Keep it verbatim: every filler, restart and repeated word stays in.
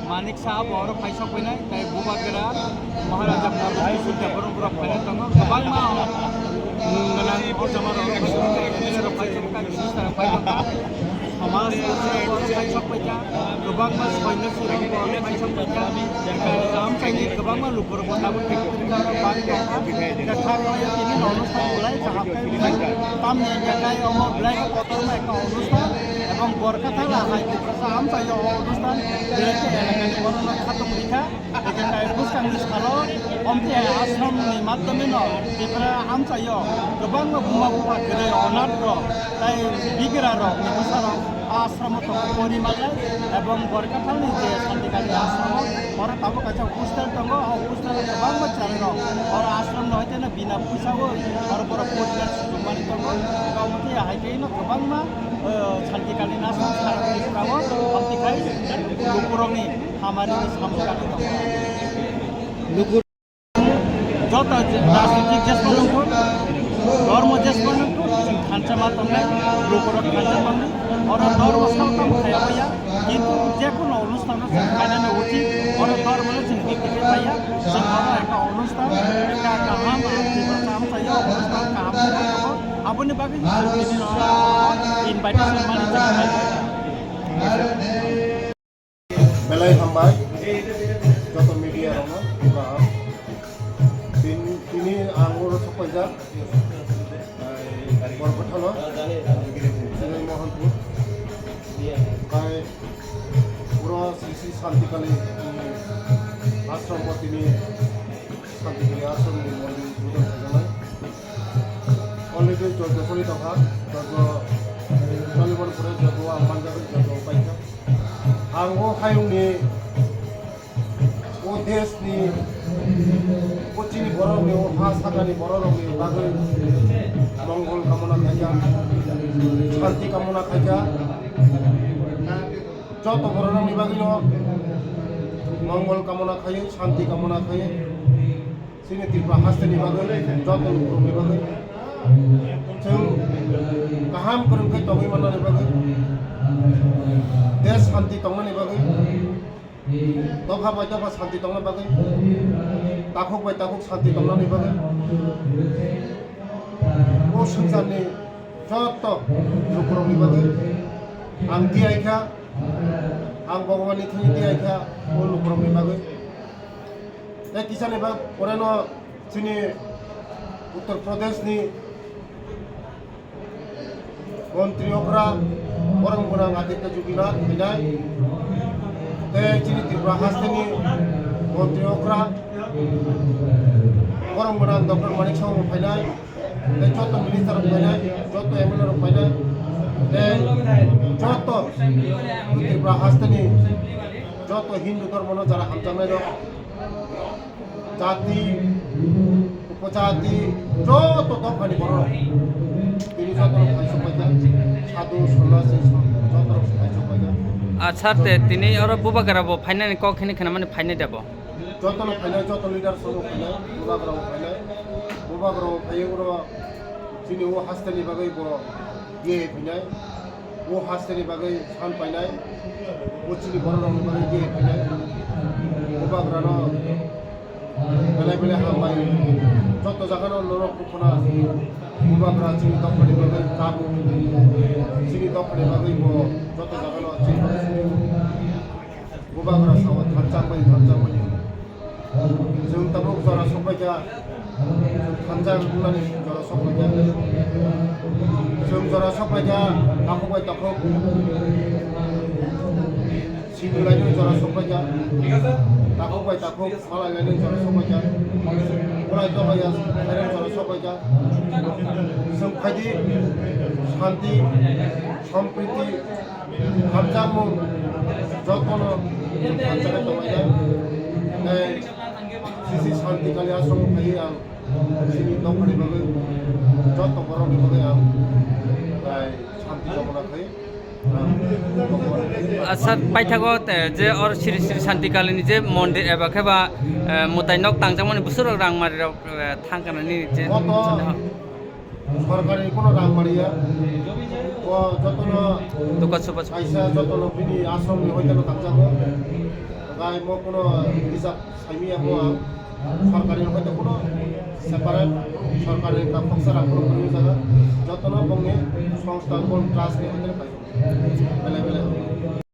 Manik Saha bo oro phai sok painai, tei Bubagra Maharaja Pradyut Kishore Debbarma rok phainai tongo, kwbangma, mm, gwnang o jama rok, rok phai sok painai, minister rok phai tongkha. Samaj rok phai sok paikha, kwbangma soinyo sirok phai sok paikha. Amchaini kwbangma lukurok bo tabuk thang tongkha, bang tongkha. Tei thang tongya tini no onusthan belai kaham khe wngkha. Tamni hwnkhe omo belai kotorma ekta onusthan, ebong Borkathal hai Tiprasa amchaio o onusthan belai khe elakani borokno khatungwi kha. Hwnkhe tai bwskangni salo Omtwi hai ashramni madhyameno Tripura amchaio kwbangma buma bupha kwrwi onath rok tei bigra rok ni bwsarok ashram o tongo pori manlai, ebong Borkathalni je Santikali ashram o oro tabuk kaisa hostel tongo, o hostel o kwbangma chwrai rok oro ashram no hoiteno bina phuisa o oro borok poribar sujuk manwi tongo. Omo khe hai khe no kwbangma, eh, Santikali ashram sara Tripura o, omo khe lukurokni hamari ni samung khe tongo. Joto je-, rajnitik jespa nangkho, dhormo jespa nangkho, chwng thansa ma tongnai, lukurok thansa tongnai, oro dhormo sao tamo khaya baya, kintu je kono onusthan no chwng khainani uchit, oro dhormo no chwng dikti khe baya, chwng oro ekta onusthan, ekta kaham, ang Tiprasa amchaio onusthan kaham khe abo, aboni bagwi chwng tini oro invitation mani chwng khainai. Belai hambai, joto media rokno, kaham. Tin-, tini ang oro sok paijak, eh, Borkathalo, Sinai Mohanpur. Kai oro Sri Sri Santikali, mm, ashram o tini Santikali ashram ni mondir budon kaijaknai. Already joto soli tongkha, joto Ang o hayungni, o deshni, o chini borokni, o ha sakani bororokni bagwi mongol kamona khaikha, shanti kamona khaikha. Joto bororokni bagwino mongol kamona khaio, shanti kamona khaio. Chini Tripura hasteni bagwi, joto lukurokni bagwi, chwng kaham kwrwng khe tongwi mannani bagwi, desh shanti tongnani bagwi, dopha bai dopha shanti tongna bagwi, takhuk bai takhuk shanti tongnani bagwi, o swngcharni joto lukurokni bagwi ang tiyai kha, ang Bhagwanni thani tiyai kha, o lukurokni bagwi. Tei kisani ba poreno chini Uttar Pradesh ni montri okra borom gwnang Aditya Juginath phainai, tei chini Tripura hasteni montri okra borom gwnang Doctor Manik Saha bo phainai, tei joto minister rok phainai, joto M L A rok phainai, tei joto Tripura hasteni joto Hindu dhormono jara hamjaknai rok, jati, upojati, joto dophani borok. Tini joto rok phai sok paikha, sadhu, sonnasi, joto rok phai sok paikha. Acha, te tini oro bubagra bo phainani kok hini khna mani phainai da bo? Joto no phainai, joto leaders rok phainai, bubagra bo phainai, bubagra bo phai oro chini o hasteni bagwi bo ye phainai. O hasteni bagwi san painai, o chini bororokni bagwi je painai, bubagrano belai belai hambai. Joto jagano norok buphano bubagra chini dophani bagwi kabu, chini dophani bagwi bo joto jagano chini bagwi bubagra sao thansa bai thansa bai. Chwng tabuk jora sokbaikha, thansa wngnani jora sokbaikha. Chwng jora sokbaikha, takhuk bai takhuk. Simi lainani jora sokbaikha, takhuk bai takhuk, malai lainani jora sokbaikha. Bolai tongmaya, khairok jora sokbaikha. Chwng phaidi, shanti, sompriti, hamjakmung jotono hamjaknai tonglainai. Tei sisi Shanti Kali ashram phaiwi ang sini dophani bagwi joto borokni bagwi ang, eh, shanti kamona khai. Asa paithago te je or Sri Sri Shanti Kalini je mondir eba kheba, eh, mwtai nok tangjakmani bwswk rok rang mari rok, eh, thang kana nini je. Koto sorkari kono rang maliya. O jotono duka suba kaisa jotono bini ashram ni hoiteno tangjago. Gai mo kono hisab saimiya bo ang. Sorkari ni hoite kono separate sorkari ni kok khoksa rang kono kwrwi jaga. Jotono bongni songstan bon trust ni hoiteno kaijago. Belai belai.